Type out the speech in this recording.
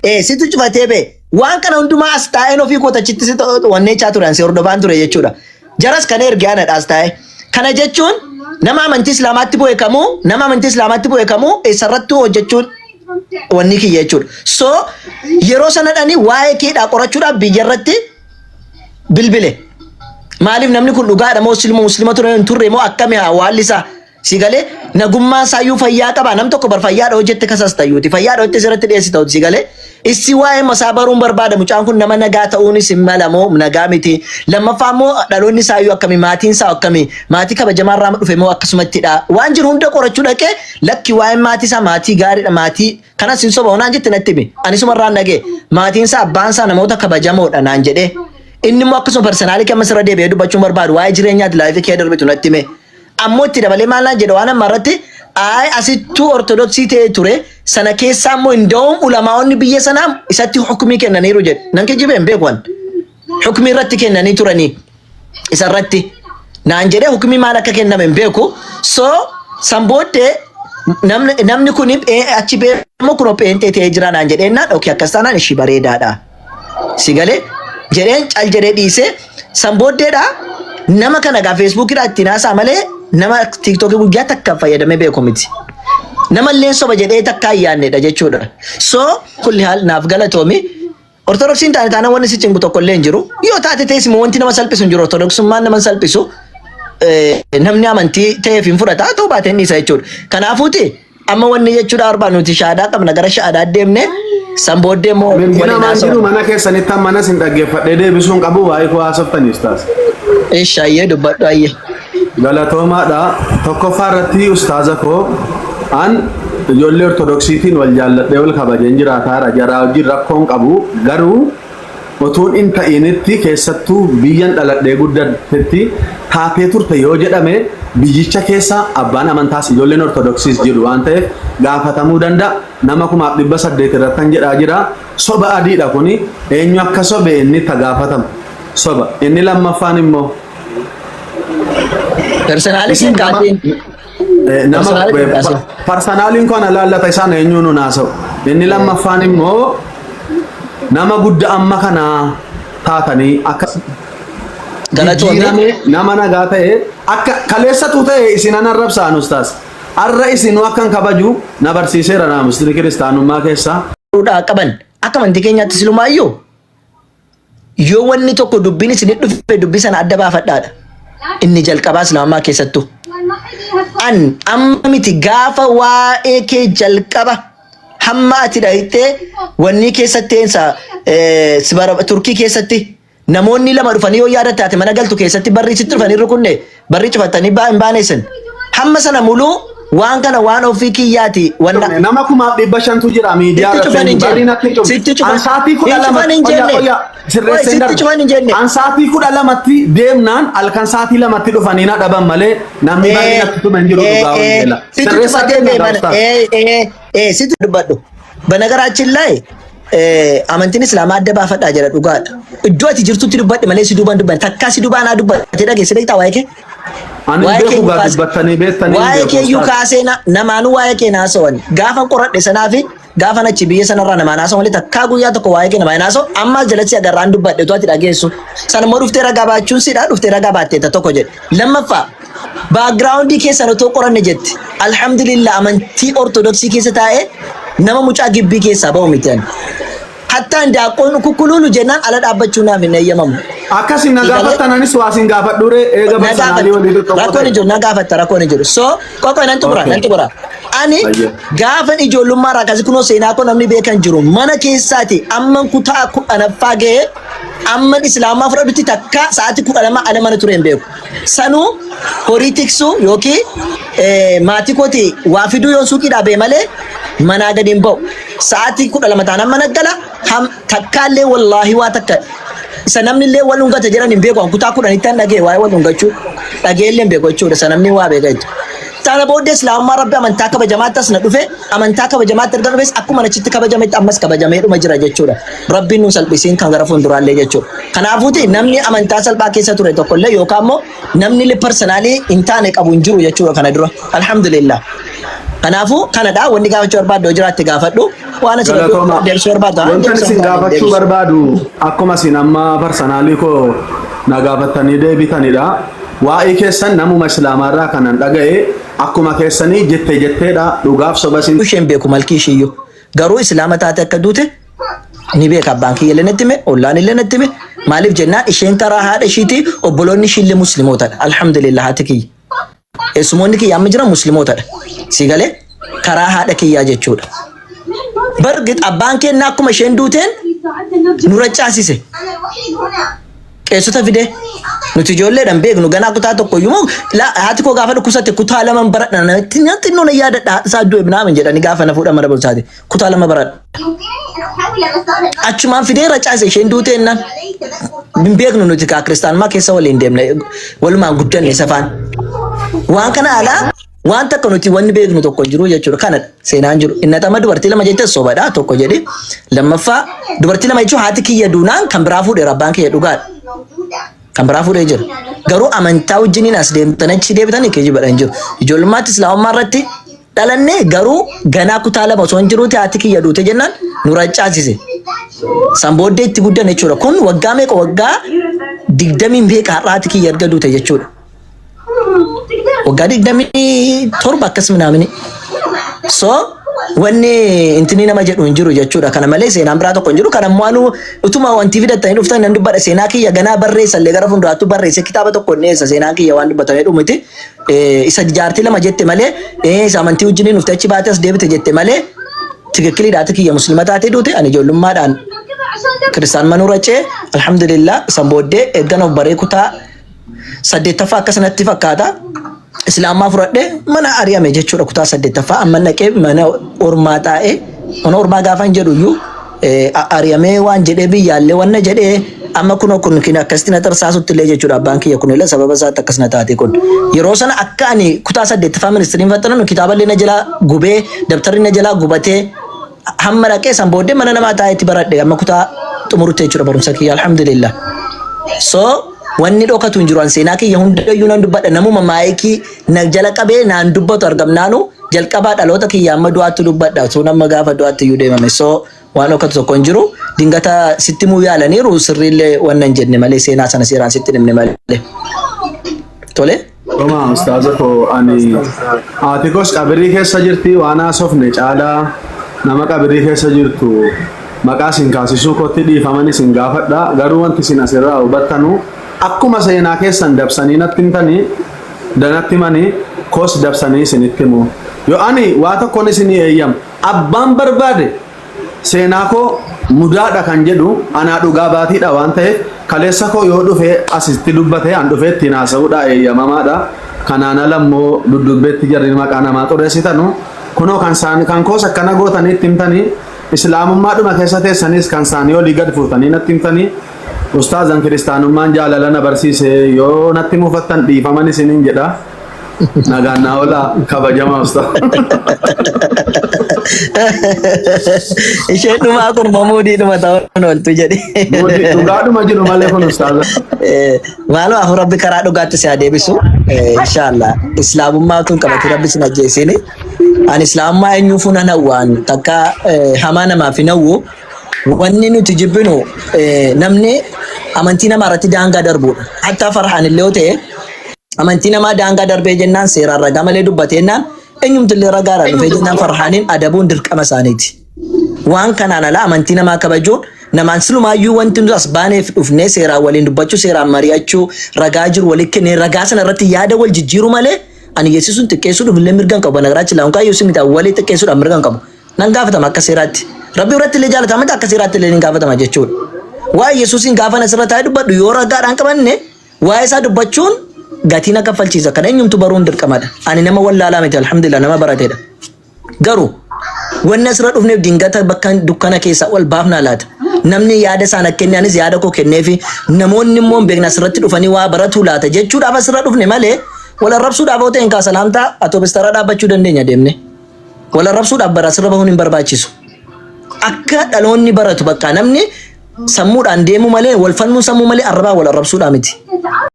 Ee, situ cufatee bee. Waan kana hundumaa as taa'een ofii koo achitti si wanneechaa ture, ansi hordofaan ture jechuudha. Jaras kana erge anadha as taa'ee. Kana jechuun nama amantii Islaamaatti bu'e kamuu, nama amantii Islaamaatti bu'e kamuu eessarrattuu hojjechuun wanni kiyya jechuudha. So yeroo sana dhani waa'ee keedhaa qorachuudhaaf biyya irratti bilbile. Maaliif namni kun dhugaadha moo silma muslima ture hin turre moo akkami haa waalli isaa? Si galee, nagummaan isaayyuu fayyaa qaba. Nam tokko bar fayyaadha hojjette kasas tayyuuti. Fayyaadha hojjette sirratti dhiyeessita si galee. Issi waa'ee masaa baruun barbaada. Mucaan kun nama nagaa ta'uunis hin mala moo nagaa miti? Lammaffaa immoo dhaloonni isaayyuu akkami? Maatiin isaa akkami? Maatii kabajamaa irraa dhufe moo akkasumattidha? Waan jiru hunda qorachuu dhaqee, lakki, waa'een maatii isaa maatii gaariidha. Maatii kanas hin soba naan jette natti himi. Ani sumarraan dhagee. Maatiin isaa, abbaan isaa namoota kabajamoodha naan jedhee. Inni immoo akkasuma personally kan sirra deebi'ee dubbachuun barbaadu waa'ee jireenyaati life kee darbitu natti hime. Ammoo itti dabalee maal naan jedhe waan amma irratti? Ayi, asittuu Ortodoksii ta'ee ture, sana keessaa immoo inda'uun ulamaa'onni biyya sanaa isatti hukumii kennaniiru jedhe. Nan kijibee hin beeku an. Hukumii irratti kennanii turanii isa irratti naan jedhee, hukumii maal akka kenname hin beeku. So san booddee namni kun achi beekamu kun pheenxee ta'ee jira naan jedhee naan, okay, akkas taanaan ishii bareedaadha. Si galee jedheen cal jedhee dhiisee. San booddeedha nama kana gaa Feesbuukidhaa ittiin haasaa malee nama TikTokii guyyaa takka fayyadamee beeku miti. Nama illee soba jedhee takka hin yaadnedha jechuudha. So kulli haal naaf galatoomi. Ortodoksiin taane taanaan wanni si cinqu tokko illee hin jiru. Yoo taate ta'es immoo wanti nama salphisu hin jiru. Ortodoksummaan nama hin salphisu. Namni amantii ta'eef hin fudhata, ta'uu baate hin dhiisa jechuudha. Kanaafuuti amma wanni jechuudha barbaadu, nuti shaadaa qabna, gara shaadaa deemne, san booddee immoo Mirgi waliin namaan jiru haasawna. mana keessanitti amma sin dhaggeeffadhee deebisuun qabu, waa'ee koo haasoftaniif taas. Ishi, ayyee, dubbadhu, ayyee. Galatoomaadha. Tokkoffaa irratti, ustaaza koo, an ijoollee Ortodoksiitiin wal jaalladhee wal kabajeen jiraataara. Jaraa wajjin rakkoon qabu, garuu otuun in ta'initti keessattuu biyyan dhaladhee guddatetti taatee turte yoo jedhame, biyyicha keessa abbaan amantaas ijoolleen Ortodoksiis jiru waan ta'eef gaafatamuu danda'a. Nama 1800 irrattan jedhaa jira. Soba adiidha kuni. Eenyu akka sobe inni itti gaafatamu. Soba. Inni lammaffaan immoo Personally isin kee nama kaatiin. Nama Personally kee kaasin. Personallyn kun laallata isaan eenyuun nun haasa'u. Inni lammaffaan immoo nama guddaa amma kana taatanii akka Galatoomi. jijjiirame, nama nagaa ta'e akka kaleessatu ta'e isin an arrabsaan ustaas. Arra isinuu akkan kabaju na barsiiseera naamusni kiristaanummaa keessaa. Dhuudhaa qaban akka amantii keenyaatti silumaayyuu yoo wanni tokko dubbiin isin dhufe, dubbii sana adda baafadhaadha. Inni jalqabaa Islaamummaa keessattuu. An amma miti, gaafa waa'ee kee jalqaba hamma ati dhayitee wanni keessatti eensa Turkii keessatti namoonni lama dhufanii, yoo yaada taate, mana galtu keessatti barrii sitti dhufanii rukunne, barrii cufatanii hin baaneessan. Hamma sana muluu waan kana waan ofii kiyyaati wanna Nama 1500tu jira miidiyaa Sitti cufan hin irratti. Barriin jenne. akka hin cufne. Sitti cufan. An sa'aatii kudha Hin lama cufan hin qoyyaa jenne. qoyyaa sirreesseen Sitti darba. cufan hin jenne. An sa'aatii 12tti deemnaan halkan sa'aatii 2tti dhufanii na dhaban malee namni barriin akka tume hin jiru, dhugaa wangeela. Sitti Sirreessaa cufatee deemna mana gaaftaa. Sitti dubbadhu. በነገራችን ላይ amantiin Islaamaa adda baafadhaa jedha, dhugaadha. Iddoo ati jirtutti dubbadhe malee si duubaan dubbanne. Takkaa si duubaan haa dubbatte dhageesse beektaa waa'ee kee? Ani Waa'ee beeku keeyyuu gaa dubbattanii beektanii hin waa'ee beeku keeyyuu ustaaz. kaasee namaanuu waa'ee kee naasawan. Gaafa qoradhe sanaa fi gaafa achi biyya sanarraa namaan haasa'u malee takkaa guyyaa tokko waa'ee kee namaan haasa'u ammaas jalatti agarraan dubbadhe utuu ati dhageessu. Sana immoo dhuftee ragaa baachuun sidha, dhuftee ragaa baatteetta tokko jedhe. Lammaffaa, background keessan otoo qoranne jetti. Alhamdulillah, amantii Ortodoksii keessa taa'ee nama mucaa gibbii keessaa ba'u miti ani. Hattaan daaqqoon kukkuluulu jennaan ala dhaabbachuu naaf hin eeyyamamu. Akkasi na Igalee- gaafattan, anis waa sin gaafadhure eega Na personally walii gaafatta. tokko Rakkoon hin ta'e. jiru, na gaafatta, rakkoon hin jiru. So qoqo nan xumura, nan xumura. Ani Ayyee. gaafan ijoollummaa irraa akkasii kunoo seenaa koo namni beekan jiru, mana keessaati amman kutaa 10ffaa ga'ee amman Islaamaa fudhadhutti takka sa'aatii 12 ala mana ture hin beeku. Sanuu horii tiksuu yookiin maatii kooti waa fiduu yoo suuqii dhaabee malee manaa gadi hin ba'u. Sa'aatii 12 taanaan mana gala, takkaallee wallaahi waa takka isa namni illee wal dhungata jedhan hin beeku. An kutaa 10tti an dhagee waa'ee wal dhungachuu dhagee illee hin beeku jechuudha. Isa namni waa beeka jechuudha. Sana booddee Islaamummaa Rabbi amantaa kabajamaatti as na dhufe, amantaa kabajamaatti erga dhufes akkuma achitti kabajametti ammas kabajamee dhuma jira jechuudha. Rabbiin nu salphisiin kan gara fuulduraallee jechuudha. Kanaafuuti namni amantaa salphaa keessa ture tokkollee yookaan immoo namni illee personally hin taane qabu hin jiru jechuudha kana dura. Alhamdulillah. Kanaafuu kanadha wanni gaafachuu barbaaddu yoo jiraatte gaafadhu. Waan asirratti Galatooma. deebisuu barbaaddu haa Wanta deebisuu isin barbaaddu gaafachuu deebisu. barbaadu akkuma isin amma personally koo na gaafattanii deebitanidha. Waa'ee keessan namuma islaamaarraa kanan dhaga'e akkuma keessanii jette jetteedha dhugaaf soba isin Isheen beeku malkii ishiiyyuu. Garuu islaama taate akka duute ni beeka abbaan kiyya illee natti hime ollaan illee natti hime. Maaliif jennaan isheen karaa haadha ishiitii obboloonni ishiillee musliimootadha. Alhamdulillah haati kiyya. Eessumoonni kiyya amma jiran musliimootadha. Si galee karaa haadha kiyyaa jechuudha. Bargit abbaan keenya akkuma isheen duuteen nu raccaasise. Qeessota fide nuti ijoolleedhaan beeknu ganaa kutaa tokko iyyuu moo haati koo gaafa dhukkubsatte kutaa lama baradha natti xinnoo na yaadadha haadha isaa du'e minaamin jedhanii gaafa na fuudhan mana barumsaati kutaa 2 baradha. Achumaan fidee racaase isheen duuteennaan hin beeknu nuti kaa kiristaanummaa keessa waliin deemne walumaan guddanne safaan. Waan kana alaa waan takka nuti wanni beeknu tokko hin jiru jechuudha. Kanadha seenaan jiru. Inni xama dubartii lama jette sobadha tokko jedhi. Lammaffaa dubartii lama jechuun haati kiyya duunaan kan biraa fuudheera abbaan kiyya dhugaadha. Kan biraa fuudhee jira. Garuu amantaa wajjiniin as deemtan achi deebitan kijibadha hin jiru. Ijoollummaatti islaamummaa irratti dhalanne garuu ganaa kutaa 2 osoo hin jiruuti haati kiyya duute jennaan nu raccaasise. San booddee itti guddanne jechuudha. Kun waggaa meeqa waggaa digdamii meeqa har'a haati kiyya erga duute jechuudha. Waggaa 27 akkas minaamini. So wanni intini nama jedhu hin jiru jechuudha. Kana malee seenaan biraa tokko hin jiru. Kana immoo anuu utuma wanti fidattanii dhuftan nan dubbadha. Seenaa kiyya ganaa barreessallee gara fuulduraattuu barreessee kitaaba tokko hin dhiyeessa. Seenaan kiyya waan dubbatamee dhumu miti. Isa jaartii lama jette malee isa amantii wajjiniin dhufte achi baate as deebite jette malee tikikkiliidha haati kiyya muslima taatee duute ani ijoollummaadhaan kiristaan manuu racee alhamdulillah san booddee eeggan of baree kutaa 8ffaa akkas natti fakkaata. Islaamaa fudhadhe mana ari'ame jechuudha kutaa 8ffaa amma naqee mana ormaa taa'ee mana ormaa gaafa hin jedhu iyyuu ari'amee waan jedhee biyyaallee wanna jedhee amma kunoo kun kin akkasitti na tarsaasutti illee jechuudha abbaan kiyya kun illee sababa isaatti akkas na taate kun yeroo sana akka ani kutaa 8ffaa ministiriin faxxananu kitaaballee na jalaa gubee dabtarri na jalaa gubatee hamma dhaqee san booddee mana namaa taa'eetti baradhe amma kutaa xumurutti jechuudha barumsa kiyya alhamdulillah. So wanni dhokatu hin jiru an seenaa kiyya hundayyuu nan dubbadha namuma maayikii na jala qabee naan dubbatu argamnaanu jalqabaa dhaloota kiyya amma du'aatti dubbadha sun amma gaafa du'aatti iyyuu deemame so waan dhokatu tokko hin jiru dingata sitti muu yaalaniiru sirriillee wanna hin jenne malee seenaa sana seeraan sitti himne malee. Tole. Dhuma ustaaza koo ani haati koos qabirii keessa jirti waan haasofne caalaa nama qabirii keessa jirtu maqaa isin kaasisuu kootti dhiifaman isin gaafadha garuu wanti isin asirraa hubattanu akkuma seenaa keessan dabsanii natti himtanii danatti himanii koos dabsanii isinitti himu yoo ani waa tokkoon isinii eeyyama abbaan barbaade Seenaa koo mudaadha kan jedhu anaa dhugaa baatiidha waan ta'eef kaleessa koo yoo dhufee asitti dubbate an dhufee ittiin haasa'uudha eeyyamamaadha. Kanaan ala immoo duddubbeetti jarri maqaa namaa xureessitanu kunoo kan saani kan koos akkana gootanii itti himtanii islaamummaadhuma keessa teessanis kan saanii olii gad fuutanii natti himtanii ustaazan kiristaanummaan jaalala na barsiise yoo natti mufattan dhiifaman isiniin jedha. Nagaan naa oolaa kabajamaa ustaaz. Isheen dhumaa kun mamuudiidhuma ta'uun ooltu jedhi. Moodii dhugaadhuma jiru malee kun ustaaza. Maaloo afur rabbi karaa dhugaatti si haa deebisu. Inshaallah islaamummaa tun qabatee rabbi sin ajjeesini. Ani islaamummaa eenyuufuu nan hawwaan takka hamaa namaaf hin hawwu. Wanni nuti jibbinu namni amantii namaa irratti daangaa darbuudha. Hattaa farhaan illee yoo ta'e amantii namaa daangaa darbee jennaan seeraan ragaa malee dubbatee jennaan eenyumtillee ragaadhaan dhufee jennaan farhaaniin adabuun dirqama isaaniiti. Waan kanaan ala amantii namaa kabajuun namaan silumaayyuu wanti nuti as baaneef dhufnee seeraan waliin dubbachuu seeraan mari'achuu ragaa jiru walitti kennee ragaa sana irratti yaada wal jijjiiruu malee ani yesuusun xiqqeessuudhaaf illee mirga hin qabu. Banagarachi launkaa yesuus miti walii xiqqeessuudhaaf mirga hin qabu. Nan gaafatama akka seeraatti. Rabbi biratti illee jaalatama miti akka seeraatti illee ni gaafatama jechuudha. Waa'ee Yesuusiin gaafa asirra taa'ee dubbadhu yoo ragaadhaan qabanne waa'ee isaa dubbachuun gatii na kaffalchiisa. Kana eenyumtu baruun dirqamadha. Ani nama wallaalaa miti alhamdulillah nama baratedha. Garuu wanni asirra dhufneef dingata bakka dukkana keessaa ol baafnaa laata. Namni yaada isaan akka kenne anis yaada koo kenneefi namoonni immoo hin beekne asirratti dhufanii waa baratuu laata jechuudhaaf asirra dhufne malee wal arrabsuudhaaf yoo ta'e hin kaa salaamtaa atoobistara dhaabbachuu dandeenya deemne. Wal arrabsuudhaaf bara asirra bahuun hin barbaachisu. Akka dhaloonni baratu bakka namni sammuudhaan deemu malee wal falmuun sammuu malee arrabaa wal arrabsuudhaa miti.